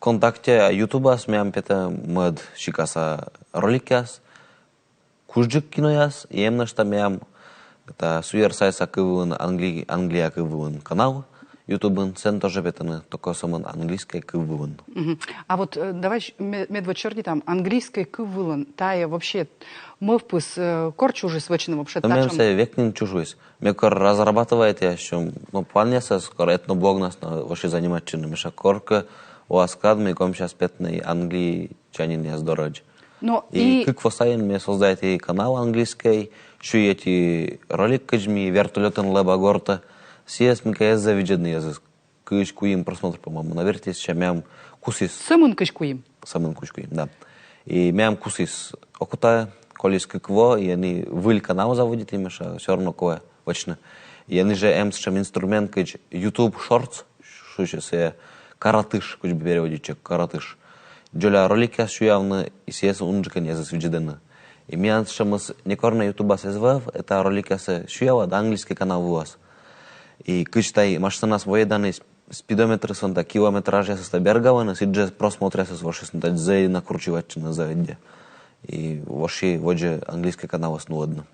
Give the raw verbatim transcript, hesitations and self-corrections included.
ВКонтакте, а Ютубас меям петӧ мӧд сикаса роликъяс, кужджык кинояс, и эм нӧшта меям та Суер сайса кыв вылын англи-, Англия кыв вылын канал Ютубын, сэн тоже петӧны токо сӧмын английскӧй кыв вылын. Мгм. А вот э, давай щ- ме- медводз сёрнитам, английскӧй кыв вылын тайӧ вообще мӧвпыс э, кор чужис вӧчны вообще Но меям татшӧм? Сійӧ век нин чужис. Ме кор разрабатывайтӧ сэтшӧм, ну, планъясӧс, кор этноблогнас на вообще занимайтчыны, мися, коркӧ оз кад ми комсяс петны англичанинъяс дорӧдз. Но И и кык во сайын ме создайті канал английскӧй, сюйӧді ролик, кыдз ми вертолётӧн лэба гортӧ. Сійӧс мыйкӧ эз зэв видзӧдны йӧзыс. Кызь куим просмотр, по-моему, набертіс, сэтшӧм меям кусіс. Сӧмын кызь куим. Сӧмын кызь куим, да. И меям кусіс окота, коліс кык во, и ӧні выль канал заводиті, мися, всё равно колӧ вӧчны. И ӧні жӧ эм сэтшӧм инструмент, кыдз YouTube Shorts, шусьӧ сійӧ, каратыш, кыдз бы переводитчӧ, каратыш. Дзоля роликъяс сюявны, и сійӧс унджыкӧн йӧзыс видзӧдӧны. И миян сэтшӧмыс некор на Ютубас эз вӧв, это роликъяссӧ сюяла да английскӧй канал вылас. И кыдз тай машинанас воӧданыс, спидометрыс вӧлі да, километражъясыс да бергӧдӧны, сідз жӧ просмотръясыс вошисны да зэв накручивайтчыны зэв ӧдйӧ. И воши водзӧ английскӧй каналыс нуӧдны.